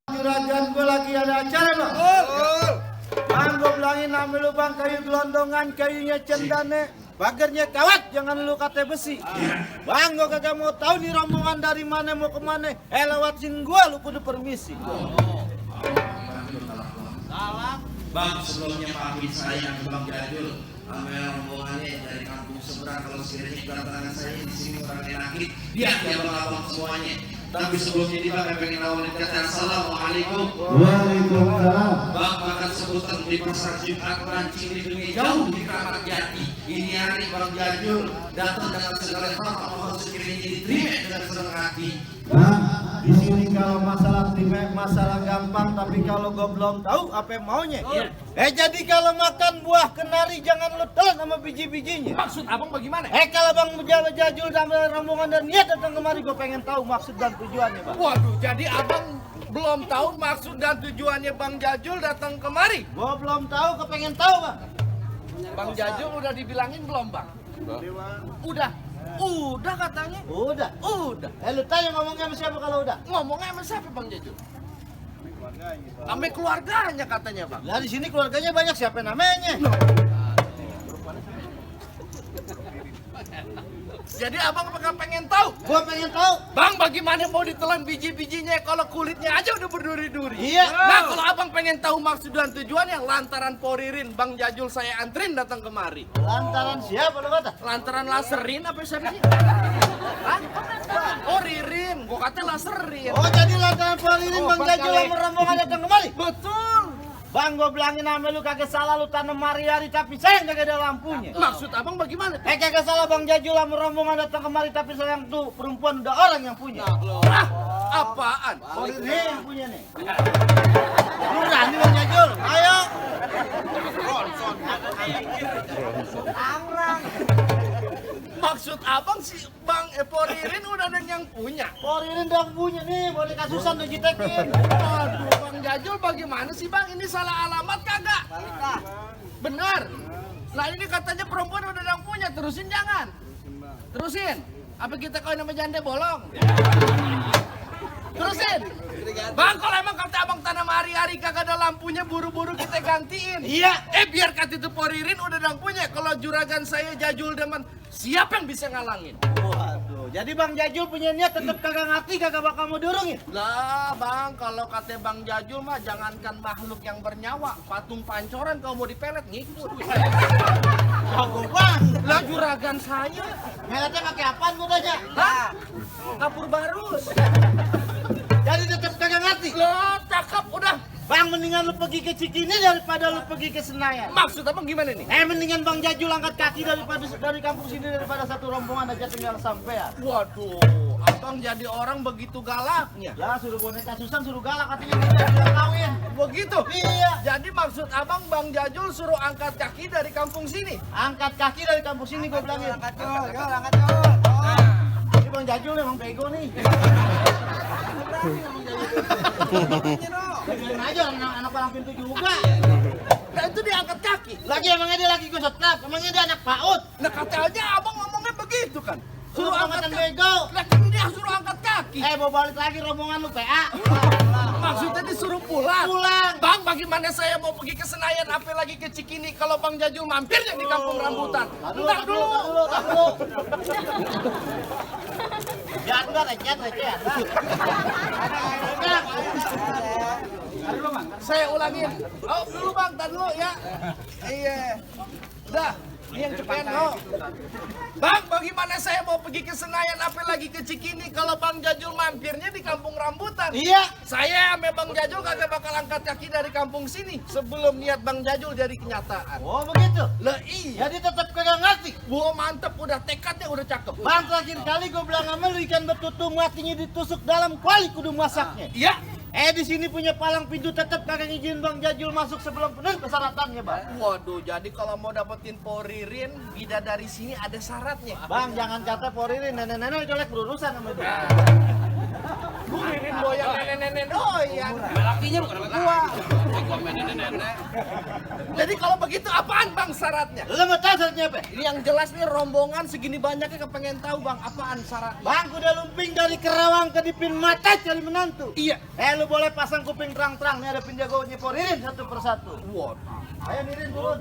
Juragan gue lagi ada acara bang. Bang gue bilangin nama lu bang kayu gelondongan, kayunya cendane, pagarnya kawat, jangan lu kata besi. Bang gue kagak mau tahu nih rombongan dari mana mau kemana. Lewatin gue lu kudu permisi. Salam. Bang, sebelumnya pamit saya ke Bang Jadul sama rombongannya dari kampung seberang. Kalau sekiranya kedatangan saya di sini orang laki, biar dia abang semuanya. Tapi sebelumnya ini Bang, pengen awalin kata Assalamualaikum. Waalaikumsalam. Bang, makan sebutan di pasar Jumat mancing di dunia jauh di Kramat Jati. Ini hari Bang Jadul datang dengan segala hal, mohon sekiranya diterima dengan senang hati. Bang, di sini kalau masalah terima masalah gampang, tapi kalau gue belum tahu apa yang maunya. Jadi kalau makan buah kenari jangan lu telan sama biji-bijinya. Maksud abang bagaimana? Kalau bang Jajul dan rombongan dan niat datang kemari, gue pengen tahu maksud dan tujuannya bang. Waduh, jadi abang belum tahu maksud dan tujuannya Bang Jajul datang kemari? Gue belum tahu, gue pengen tahu bang. Bang Jajul udah dibilangin belum Bang? Udah. Udah katanya. Udah. Lu tanya ngomongnya sama siapa kalau udah? Ngomongnya sama siapa Bang Jajul? Sampai keluarganya katanya Bang. Lah di sini keluarganya banyak, siapa namanya? Jadi abang pengen tahu? Gua pengen tahu. Bang, bagaimana mau ditelan biji-bijinya kalau kulitnya aja udah berduri-duri? Iya. Nah, kalau abang pengen tahu maksud dan tujuannya, lantaran Poririn Bang Jajul saya antrin datang kemari. Lantaran siapa lu kata? Lantaran laserin apa siapa sih? Hah? Oh, Ririn. Gua kata laserin. Oh jadi lantaran Polirin Oh, bang Bang Jajul Kale. sama rombongan datang kemari? Betul. Bang gua bilangin sama lu kagak salah lu tanam mari-hari tapi sayang kagak ada lampunya. Maksud abang bagaimana? Kagak salah bang Jajul sama rombongan datang kemari tapi sayang tuh perempuan udah orang yang punya. Nah, apaan? Polirin yang punya nih. Lu berani bang Jajul? Ayo. Tangrang. Maksud abang si Bang Poririn udah ada yang punya. Polirin dong punya nih, boleh kasusan udah jitekin. Aduh, Bang Jajul bagaimana sih Bang? Ini salah alamat kagak? Benar. Nah ini katanya perempuan udah ada yang punya, terusin jangan. Terusin. Apa kita kawin sama janda bolong? Terusin. Bang, kalau emang kata abang tanam hari-hari kagak ada lampunya, buru-buru kita gantiin. Iya. Biar kata itu Poririn udah ada yang punya. Kalau juragan saya Jajul demen, siapa yang bisa ngalangin? Waduh, jadi Bang Jajul punya niat tetap kagak ngerti, kagak bakal mau dorongin. Lah Bang, kalau kata Bang Jajul mah jangankan makhluk yang bernyawa, patung pancoran kalau mau dipelet ngikut. Jago Bang. Lah juragan saya, Meletnya pakai apaan gua tanya? hah? Kapur barus. Jadi tetap kagak ngerti. Lah cakep udah. Bang mendingan lu pergi ke Cikini daripada lu pergi ke Senayan. Maksud abang gimana nih? Mendingan Bang Jajul angkat kaki dari kampung sini daripada satu rombongan aja tinggal sampean. Waduh, abang jadi orang begitu galaknya. Ya suruh boneka Susan suruh galak katanya kita kawin. Begitu? Iya. Jadi maksud abang Bang Jajul suruh angkat kaki dari kampung sini? Angkat kaki dari kampung sini gua bilangin. Angkat yuk. Ini Bang Jajul emang bego nih. Biarin aja anak orang pintu juga. Nah itu diangkat kaki. Lagi emangnya dia lagi gosotap, emangnya dia anak PAUD. Nah katanya abang ngomongnya begitu kan? Suruh angkat kaki. bego. Lah kan dia suruh angkat kaki. Mau balik lagi rombongan lu PA. Maksudnya disuruh pulang. Pulang. Bang, bagaimana saya mau pergi ke Senayan, apa lagi ke Cikini kalau Bang Jajul mampirnya di kampung rambutan? Entar dulu. Ya enggak recet. Saya ulangin. Oh, dulu Bang, tar dulu ya. Iya. Udah. Ini yang cepetan no. Bang, bagaimana saya mau pergi ke Senayan apalagi ke Cikini kalau Bang Jajul mampirnya di Kampung Rambutan? Iya. Saya sama Bang Jajul kagak bakal angkat kaki dari kampung sini sebelum niat Bang Jajul jadi kenyataan. Oh begitu. Lah iya. Jadi tetap kagak ngerti. Wah mantep, udah tekadnya udah cakep. Bang, terakhir kali gue bilang sama lu ikan betutu matinya ditusuk dalam kuali kudu masaknya. Iya. Di sini punya palang pintu tetap kagak ngizin Bang Jajul masuk sebelum penuh persyaratannya, Bang. Waduh, jadi kalau mau dapetin Poririn, bidadari sini ada syaratnya. Bang, jangan kata Poririn, nenek-nenek colek berurusan sama dia. Poririn doyan nenek-nenek doyan. Lakinya bukan sama gua. Gua main nenek-nenek. Jadi kalau begitu apaan Bang syaratnya? Lu mau tahu syaratnya apa? Ini yang jelas nih rombongan segini banyaknya kepengen tahu Bang apaan syaratnya. Bang, kuda lumping dari Kerawang ke Dipin Mata cari menantu. Iya. Lu boleh pasang kuping terang-terang, nih ada penjagonya Poririn satu persatu. Waduh. Ayo Nirin turun.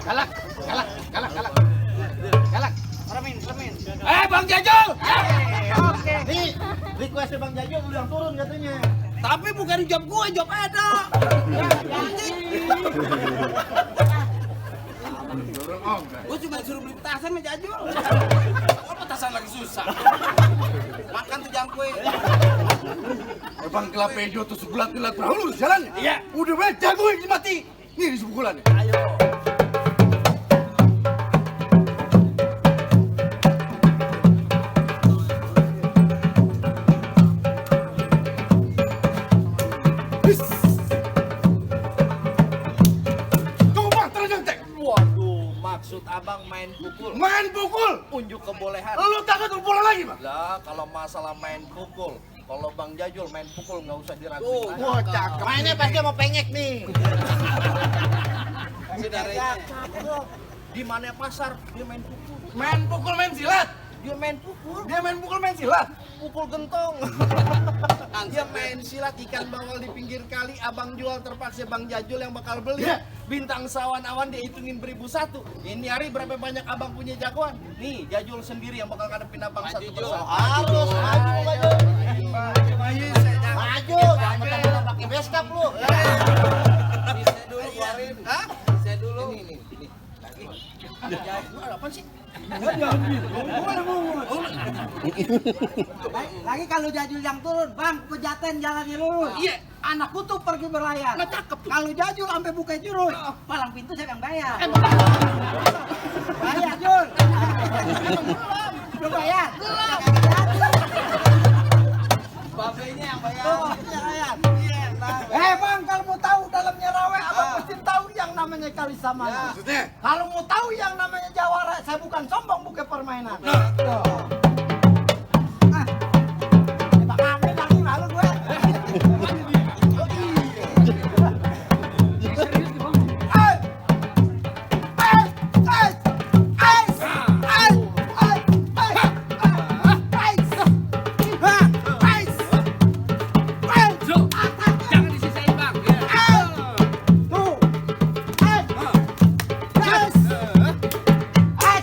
Galak. Remin. Bang Jajul! Oke. Nih, request Bang Jajul lu yang turun katanya. Tapi bukan job gua, job Edo. Gua cuma suruh beli petasan sama Jajul. Oh, petasan lagi susah. Makan tuh jangkue. Bang Kelapedo tuh sebulan-bulan berlalu jalannya. Iya. Udah banyak jago yang mati. Nih di sebulan. Ayo. Tunggu bang, terus nyontek. Waduh, maksud abang main pukul. Main pukul. Unjuk kebolehan. Lu takut bola lagi bang? Lah, kalau masalah main pukul, kalau Bang Jajul main pukul nggak usah diragukan. Wah, cakep. Mainnya pasti mau pengek nih. Saudaranya. Di mana pasar dia main pukul. Main pukul main silat. Dia main pukul. Dia main pukul main silat. Pukul gentong. Dia main silat ikan bawal di pinggir kali, abang jual terpaksa Bang Jajul yang bakal beli. Iya. Bintang sawan-awan dihitungin 1001. Ini hari berapa banyak abang punya jagoan? Nih, Jajul sendiri yang bakal ngadepin abang satu persatu. Harus maju. Maju, jangan mentang-mentang pakai beskap lu. Saya dulu keluarin. Hah? Saya dulu. Ini. Apa sih? Lagi kalau Jajul yang turun, Bang, pejaten jalannya lurus. Iya. Anakku tuh pergi berlayar. Nah, cakep tuh. Kalau Jajul sampai buka jurus, palang pintu saya yang bayar. Bayar, Jul. Belum bayar? Belum. Babenya yang bayar. Bang, kalau mau tahu dalamnya rawe, abang mesti tahu yang namanya kali sama. Maksudnya? Kalau mau tahu yang namanya jawara, saya bukan sombong, bukan permainan. Tembak kami lagi, malu gue. Jangan disisain bang.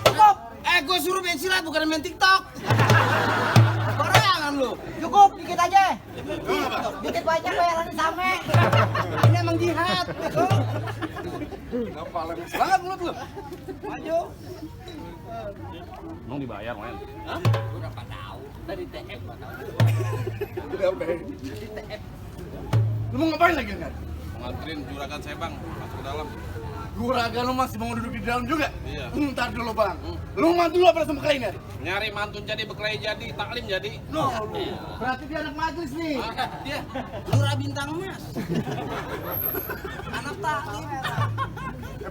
Cukup. Gua suruh main silat bukan main TikTok. Gorengan lu. Cukup, dikit aja. Dikit banyak bayarannya sama. Ini emang jihad. Kenapa lagi semangat mulut lu? Maju. Emang dibayar main? Hah? Udah pada tahu. Dari TF. Udah apa? Lu mau ngapain lagi kan? Nganterin juragan saya bang masuk ke dalam. Juragan lu masih mau duduk di dalam juga? Iya. Ntar dulu bang. Lu mantu lu apa sama kalian ya? Nyari mantun jadi, berkelahi jadi, taklim jadi. Berarti dia anak majlis nih. Dia lurah bintang emas. Anak taklim.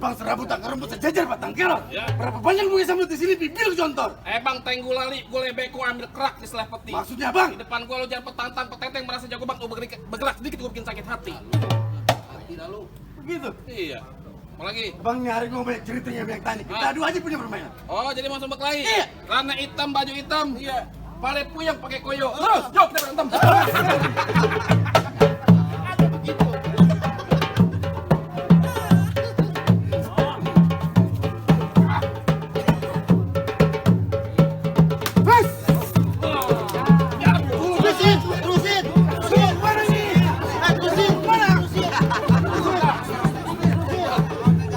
Bang serabut tak rumput sejajar batang kira. Ya. Berapa banyak lu sambil di sini bibir contor? Bang tenggu lali, gue lebeko ambil kerak di selah peti. Maksudnya bang? Di depan gua lu jangan petantang petenteng merasa jago bang, lu bergerak sedikit gua bikin sakit hati. Tidak lu. Begitu. Iya. Apa lagi? Bang nyari gua banyak ceritanya banyak tani. Kita adu aja punya permainan. Oh jadi mau berkelahi? Iya. Karena hitam, baju hitam. Iya. Pale puyeng pakai koyo. Terus, yuk kita berantem.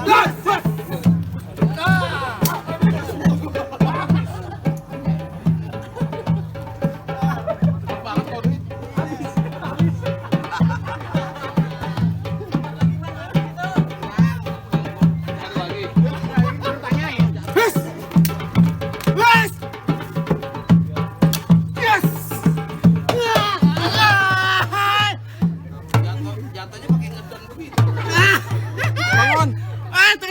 Gas!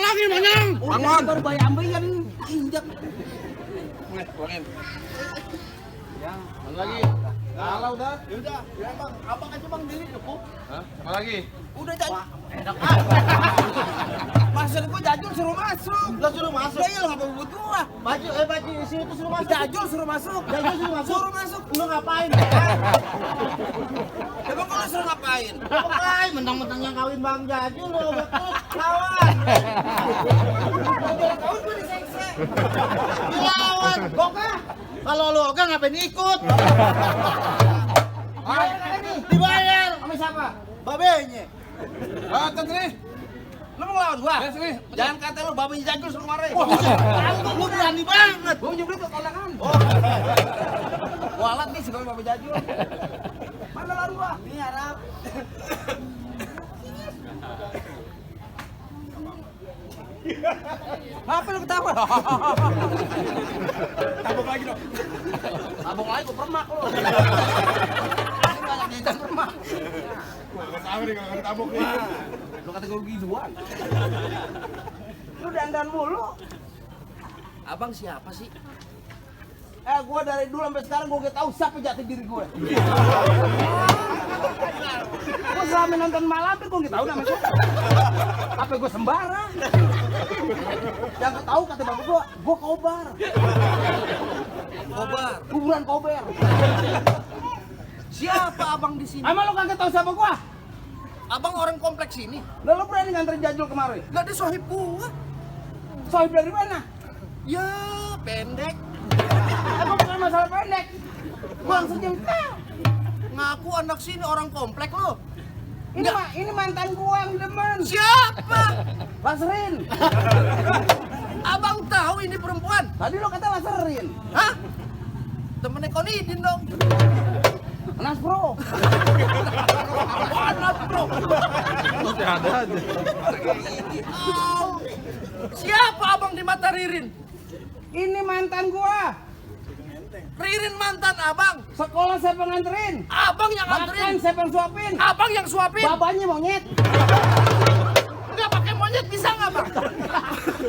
lagi Manyang. Bangun. Baru bayambe kan injak. Mana lagi? Kalau udah, yaudah, ya bang, abang aja bang diri cukup. Hah? Apa lagi? Udah Jajul. Maksud gua Jajul suruh masuk. Lo suruh masuk. Ya iyalah ngapa buat gua. Baju isi itu suruh masuk. Jajul suruh masuk. Jajul suruh masuk. Suruh masuk. Lu ngapain? Emang kalau suruh ngapain? Ngapain? Mentang-mentang yang kawin Bang Jajul lo betul lawan. Kau gua disekse. Lawan. Oke. Kalau lu oke ngapain ikut? Dibayar. Sama siapa? Babenya. Tet nih. Lu mau ngelawan gua? Ya sini. Jangan kata lu babi Jajul suruh kemarin. Lu berani banget. Gua nyebut ke kondangan. Walat nih sebagai babi Jajul. Mana lawan gua? Ini harap. Apa lu ketawa? Tabok lagi dong. Abang lagi gua permak lu. Ini banyak jajan permak. Gak tahu nih kalau tabok nih. Lu kata gua gituan. Lu dandan mulu. Abang siapa sih? Gua dari dulu sampai sekarang gua gak tahu siapa jati diri gue. Gua selama nonton malam gua gak tahu namanya siapa. Apa gua sembara? Yang gak tahu kata bapak gua kobar. Kobar. Kuburan kober. Siapa abang di sini? Emang lu kagak tahu siapa gua? Abang orang kompleks ini. Lah lu berani nganterin Jajul kemarin? Gak ada sohib gua. Sohib dari mana? Ya, pendek. Emang bukan masalah pendek. Gua langsung jengkel. Ngaku anak sini orang komplek lo. Ini mantan gua yang demen. Siapa? Lasrin. Abang tahu ini perempuan? Tadi lu kata Lasrin. Hah? Temennya Konidin dong. Nas bro. Anak bro. Ada aja. Oh, siapa abang di mata Ririn? Ini mantan gua. Ririn mantan abang. Sekolah siapa nganterin? Abang yang Makan nganterin. siapa yang suapin? Abang yang suapin. Babanya monyet. Nggak pakai monyet bisa nggak bang?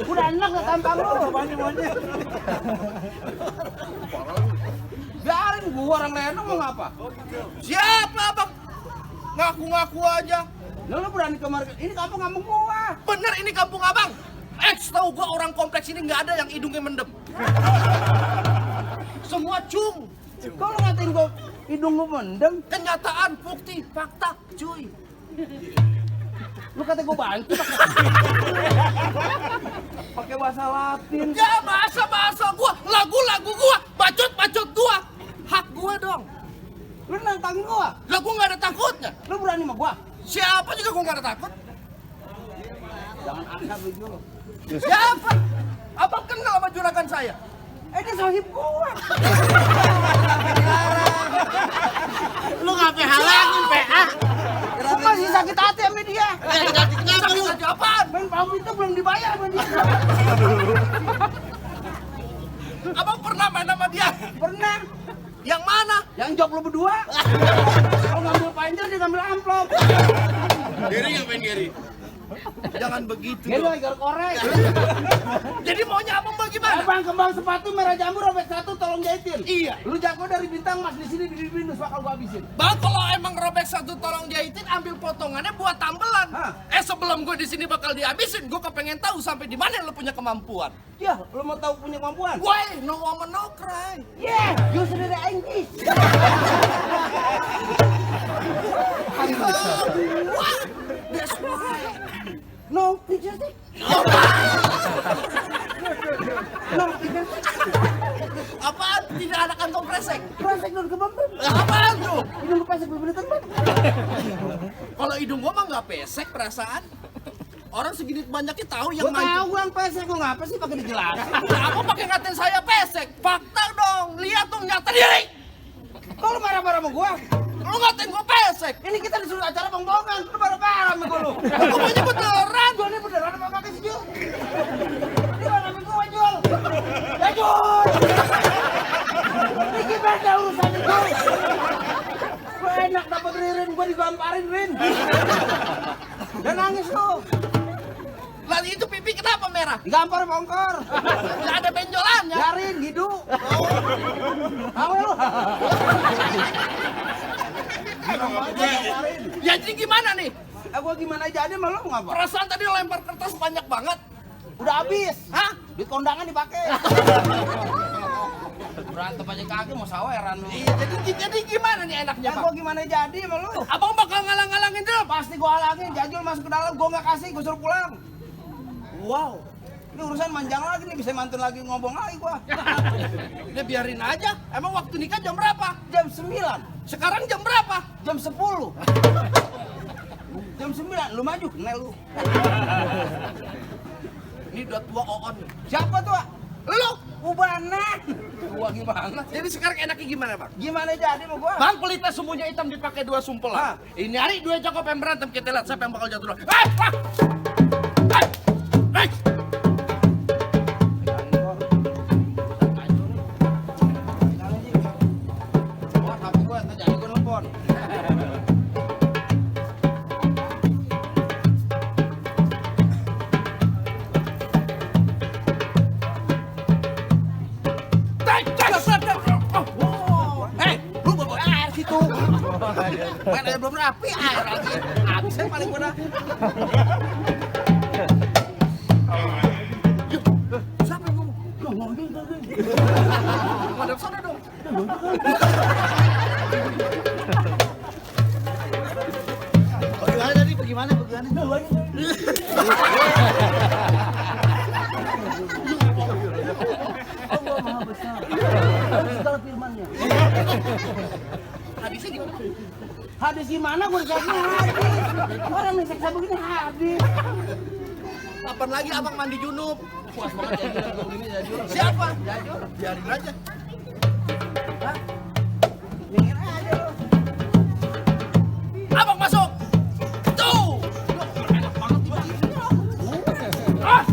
Udah enak gak tampang lu. Babanya monyet. Biarin gua orang lenong mau ngapa? Siapa abang? Ngaku-ngaku aja. Lu berani kemarin. Ini kampung gua. Bener ini kampung abang. Tahu gua orang kompleks ini nggak ada yang hidungnya mendem. Semua cung. Kalau ngatain gua hidung gua mendem, Kenyataan, bukti, fakta, cuy. lu kata gua bantu. Pakai bahasa Latin. Ya bahasa gua, lagu gua, bacot gua. Hak gua dong. Lu nantangin gua. Lah gua nggak ada takutnya. Lu berani sama gua. Siapa juga gua nggak ada takut. Jangan akrab lu. Siapa? Abang kenal sama juragan saya? Ini sohib gua. Lu ngapain halangin PA? Gua masih sakit hati sama dia. Kenapa lu? Sakit apaan? Main pamit itu belum dibayar sama dia. Abang pernah main sama dia? Pernah. Yang mana? Yang job lu berdua. Kalau ngambil panjer dia ngambil amplop. Gary ngapain Gary? Jangan begitu Dia dong. lagi korek. Jadi maunya abang bagaimana? Abang kembang sepatu merah jambu robek 1 tolong jahitin. Iya. Lu jago dari bintang mas di sini di binus bakal gua habisin. Bang, kalau emang robek 1 tolong jahitin, ambil potongannya buat tambelan. Hah? Sebelum gue di sini bakal dihabisin, gue kepengen tahu sampai di mana lu punya kemampuan. Ya, lu mau tahu punya kemampuan? Woi, no woman no cry. Yeah, you sudah ada English. What? That's why. No picture stick. No picture stick. Apaan? Tidak ada kantong kresek. Kresek dan kebambang. Apaan tuh? Ini lu pesek berbeda tempat. Kalau hidung gua mah nggak pesek perasaan. Orang segini banyaknya tahu yang Gua tahu main. gua yang pesek, gua ngapa sih pakai dijelasin? Apa pakai ngatain saya pesek? Fakta dong. Lihat tuh nyata diri. Kok lu marah-marah sama gua? Lu ngatain gua pesek. Ini kita disuruh acara bong-bongan, lu marah-marah sama gua lu. Gua punya beneran. Gua ini beneran apa kagak sih, Jul? Ini mana sama gua, Jul? Ya, Jul! Ini gimana urusan itu? Gua enak dapet Ririn, gua digamparin, Rin. Dan nangis lu. Lalu itu pipi kenapa? merah. Gampar bongkor. Nggak ada benjolannya. Biarin hidu. Tahu lu. Ya jadi gimana nih? Gua gimana jadi sama lu ngapa? Perasaan tadi lempar kertas banyak banget. Udah habis. Hah? Duit kondangan dipakai. Berantem aja kaki mau saweran lu. Iya, jadi gimana nih enaknya, Gua Bang? gimana jadi sama lu? Abang bakal ngalang-ngalangin dulu. Pasti gua halangin, Jajul masuk ke dalam, gua nggak kasih, gua suruh pulang. Wow, ini urusan manjang lagi nih, bisa mantun lagi ngomong lagi gua. Udah biarin aja. Emang waktu nikah jam berapa? Jam 9, Sekarang jam berapa? jam 10. Jam 9, lu maju, kenal lu. Ini udah tua Oon. Siapa tuh? Lu. Ubanan. Gua gimana? Jadi sekarang enaknya gimana, Bang? Gimana jadi sama gua? Bang, pelita semuanya hitam dipakai 2 sumpelan. Hah? Ini hari 2 cokop yang berantem, kita lihat siapa yang bakal jatuh duluan. Hei! Hei! Wah, HP gua, tak jadi gua nelfon. Lu bawa air situ. Main air belum rapi, air lagi. Habisnya paling pada. Siapa yang ngomong? Madep sana dong. Bagaimana tadi? Bagaimana? Allah Maha Besar. Segala firman-Nya. Hadisnya gimana? Hadis gimana gua dikasih hadis. Orang nih seksa begini hadis. Kapan lagi abang mandi junub? Puas banget Jajul gua begini Jajul. Siapa? Jajul. Biarin aja. Minggir aja lu. Abang masuk. Tuh. Enak banget tiba-tiba. Ah.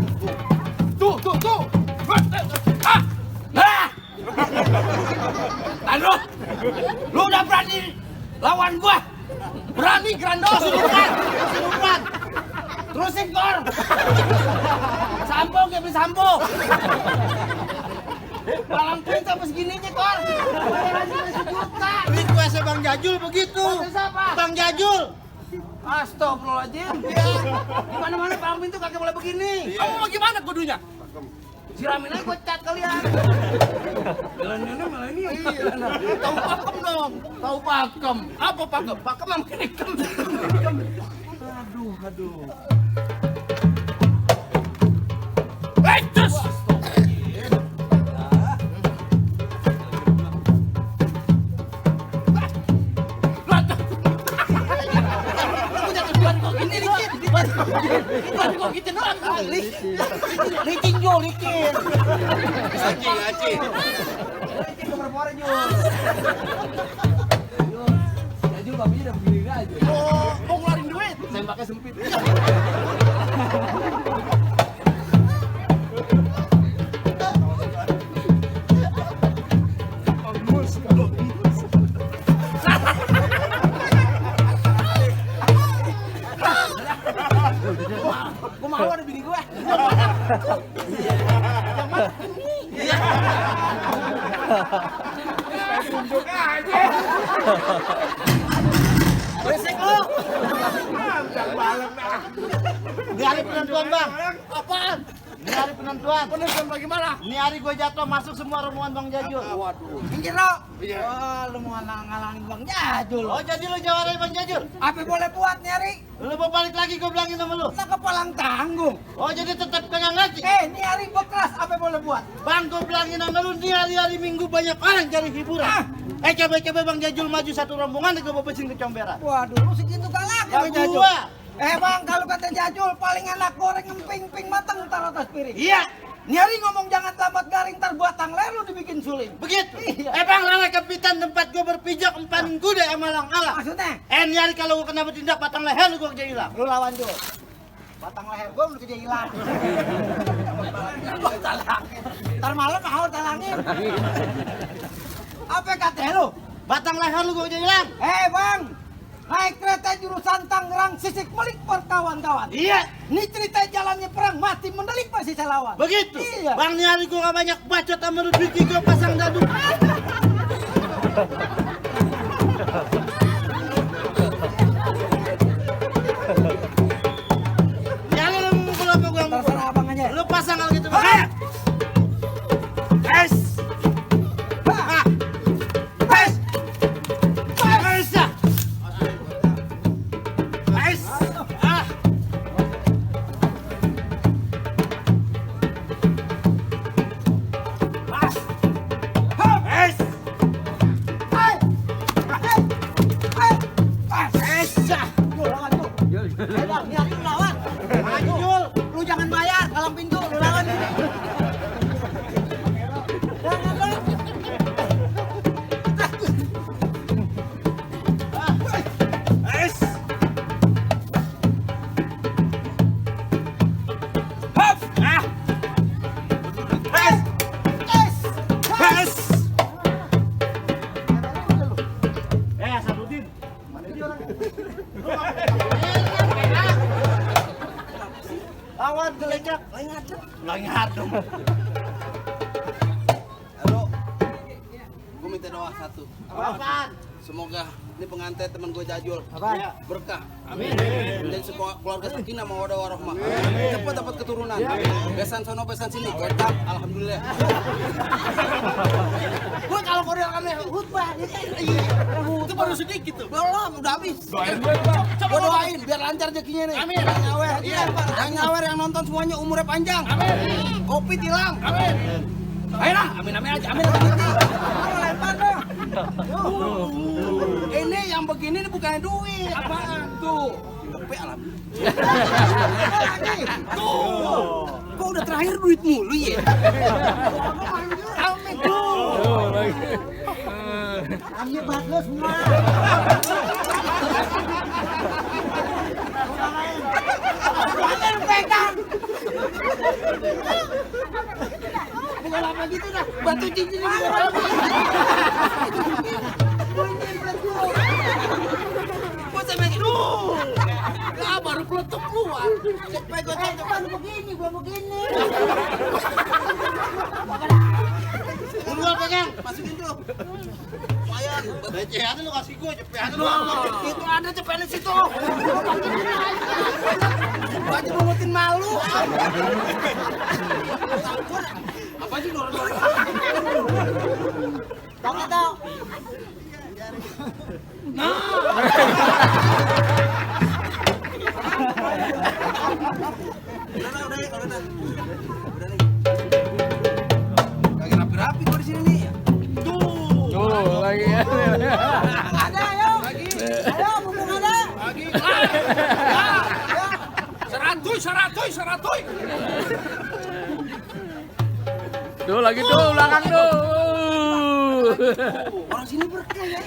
Tuh. Ah. Nah. Aduh. Lu udah berani lawan gua. Berani Grando siluman. Terusin Kor. Sambung kayak beli sambung. Malam pun sampai segininya Kor. Bayar aja 1 juta. Duit kuasa Bang Jajul begitu. Kuasa siapa? Bang Jajul. Astagfirullahaladzim. Di mana-mana palang pintu kagak boleh begini. Kamu mau gimana kudunya? Siramin aja gua cat kalian. Jalan-jalan malah ini. Tahu pakem dong. Tahu pakem. Apa pakem? Pakem sama kenekem. Aduh. Hei, cus. Gitu doang kali. Licin Jul, licin. Acing. Licin keberpore Jul. Jul babinya udah begini aja. Mau ngeluarin duit. Tembaknya sempit. Gua mau ada bini gue. Beresek lu. Ini hari penentuan Bang. Apaan? Ini hari penentuan. Penentuan bagaimana? Ini hari gue jatuh masuk semua rombongan Bang Jajul. Waduh. Minggir lo. Wah, lu mau ngalangin Bang Jajul. Oh jadi lu jawara Bang Jajul? Apa boleh buat nyari? Lu mau balik lagi gue bilangin sama lu. Kita kepalang tanggung. Oh jadi tetap pegang hati. Ini hari bekeras, apa boleh buat? Bang gue bilangin sama lu nih hari-hari Minggu banyak orang cari hiburan. Coba-coba Bang Jajul maju satu rombongan gue bebesin ke comberan. Waduh, lu segitu galak Ya gua. Bang, kalau kata Jajul paling enak goreng emping-emping matang taruh atas piring. Iya. Nyari ngomong jangan tamat garing ntar buat tang leher lu dibikin suling. Begitu. Iya. Bang lala kepitan tempat gue berpijak empanin kuda emalang ala. Maksudnya? Nyari kalau gue kena bertindak batang leher lu gue kerja hilang. Lu lawan Jul. Batang leher gua udah kerja hilang. Ntar malam mau talangin. Apa kata lu? Batang leher lu gue kerja hilang. Bang, Naik kereta jurusan Tangerang Sisik Melik berkawan-kawan. Iya, Ini cerita jalannya perang mati mendelik masih lawan. begitu. Iya. Bang ni hari gua banyak bacot sama lu duit gua pasang dadu. Ya lu mukul apa gua mukul? Terserah abang aja. Lu pasang kalau gitu. Bang. Es. Ah. Es. Es. Es. Ah. Es. Jul, lawan Jul. Ayo, nih aku lawan. Maju Jul, lu jangan bayar, kalang pintu, lu lawan ini. Jangan lu. Es. Ah. Es. Sadudin. Lawan gelecak, lagi adem. Halo. Gue minta doa satu. Apaan? Semoga ini pengantin teman gue Jajul Apa? berkah. Amin. Dan keluarga sakinah mawaddah warahmah. Cepat dapat keturunan. Besan sono besan sini. Gocap, alhamdulillah. Gue kalau Korea kan khutbah, Itu baru sedikit tuh. belum, udah habis. Gue doain biar lancar rezekinya nih. Amin. Yang nyawer, yang nyawer yang nonton semuanya umurnya panjang. Amin. Covid hilang. Amin. Ayolah, amin aja, amin. Lempar dong. Ini yang begini ini bukannya duit. Apaan tuh? Tapi alhamdulillah. Tuh. Kok udah terakhir duit mulu ya? Amin. Ambil buat lo semua. Jangan pegang. Bukan apa gitu dah. Batu cincin ini bukan apa. Kok sampai gitu? Ya baru peletup keluar. Baru begini, gua begini. Gua pegang. Masukin tuh. Cepetan lu kasih gua, cepetan lu. Itu ada cepetan di situ. Baju mengutin malu. Apa sih dorong-dorong? Tahu tahu. Udah nih. Kagak rapi-rapi gua di sini nih. Ada ayo. Ayo, mumpung ada. Seratuy. Tuh lagi tuh, belakang tuh. Orang sini berkah ya.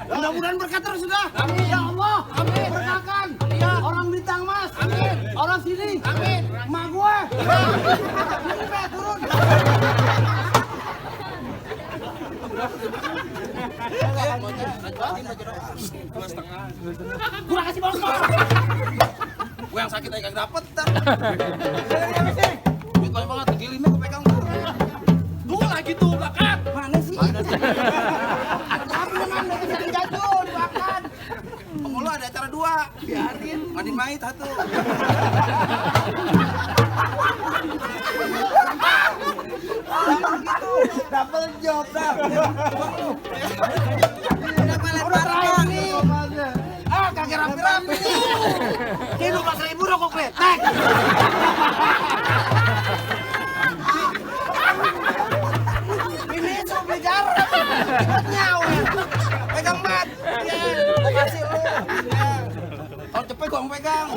Mudah-mudahan berkah terus sudah. Amin ya Allah. Amin. Berkahkan. Orang bintang mas. Amin. Orang sini. Amin. Emak gue. Ini Be, turun. Gua kasih bongkar. Gua yang sakit aja kagak dapet. Duit banyak banget, gilimnya gua pegang. Tuh lagi tuh belakang. Mana sih? Tapi memang udah bisa dijatuh, dimakan. Pengelola ada acara 2. Biarin, mandiin mayit satu. Double job dah. Udah terakhir nih. Ah, kagak rapi-rapi nih. Ini 12.000 rokok kletek. Ini cuma beli garam. Nyawa. Pegang mat. Iya, gua kasih lu. Kalau cepet gua yang pegang.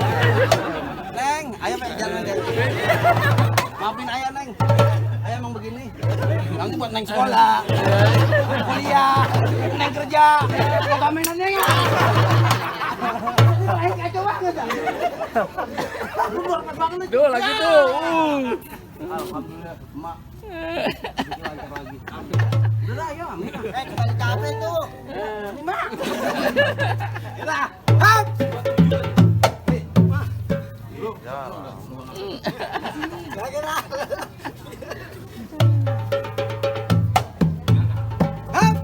Neng, ayo jangan deh. Maafin ayah, Neng. Ayah emang begini. Nanti buat Neng sekolah, kuliah, Neng kerja. Kok gak mainan Neng ya? Kacau banget dah. Tuh lagi tuh. Alhamdulillah, emak. Sedikit lancar lagi. Udah lah, ayo, amin. Kembali capek tuh. Ini, Mak. Udah. Hap. Kira-kira. Hap.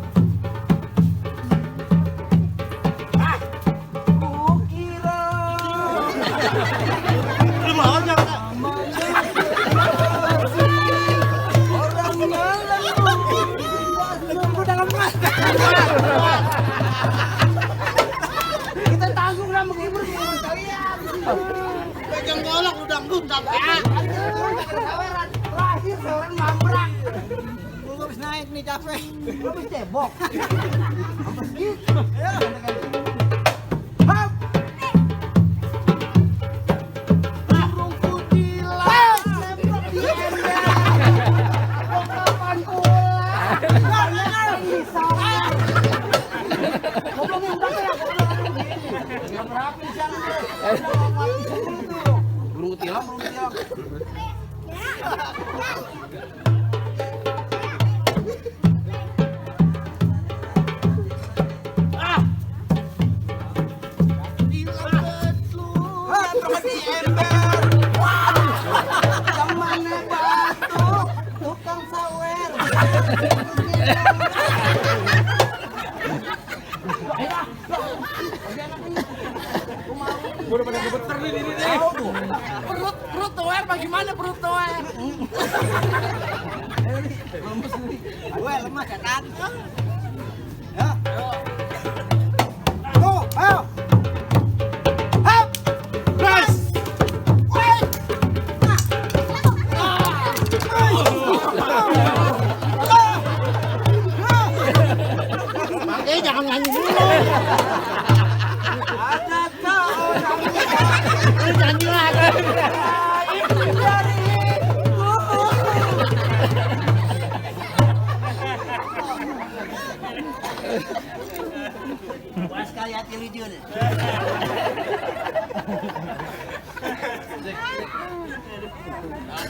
Kukira. Lu mau jangan. Kita tanggung lah menghibur kalian. Pegang golok lu dangdut sampai. Terakhir seorang mambrak. Gua habis naik nih capek. Lu habis cebok. Hap. Burung kutilang semprot di ember. Kok kapan pulang? Banyak di sana. Ngomongin udah ya. Yang rapi di sana. Burung kutilang. Hap, terus di ember. Yang mana batu? Tukang sawer. Perut tower bagaimana perut tower? Gue lemah cetak. Ya. Tuh, ayo. Hap. Gas. Makanya jangan nyanyi dulu. Ada kau Lu nyanyi lagi. Pas kali hati lucu nih.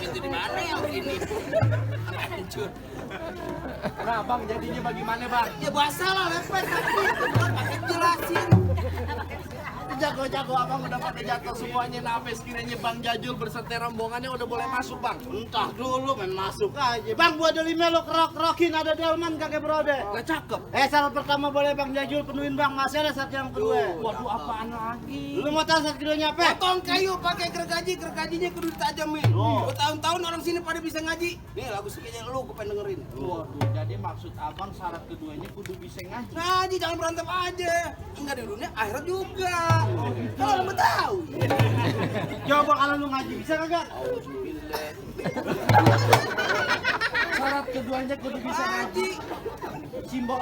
Itu di mana yang ini? Hancur. Nah bang jadinya bagaimana bang? Ya bahasa lah, lepet tapi pakai jelasin. Jago-jago abang udah pada jatuh semuanya. Nah apa sekiranya Bang Jajul berserta rombongannya udah boleh masuk bang? Entah dulu main masuk aja. Bang buat ada 5 lo kerok-kerokin ada delman kakek brode. Gak cakep. Syarat pertama boleh Bang Jajul penuhin Bang, masih ada syarat yang kedua. Waduh apaan lagi? Lu mau tahu syarat keduanya apa? Potong kayu pakai gergajinya kudu ditajamin. Bertahun-tahun orang sini pada bisa ngaji. Nih lagu sekejap lu gue pengen dengerin. Waduh jadi maksud abang syarat keduanya kudu bisa ngaji. Ngaji jangan berantem aja. Enggak di dunia akhirat juga. Kalau lu tahu. Coba kalau lu ngaji bisa kagak? Syarat keduanya kudu bisa ngaji. Simbol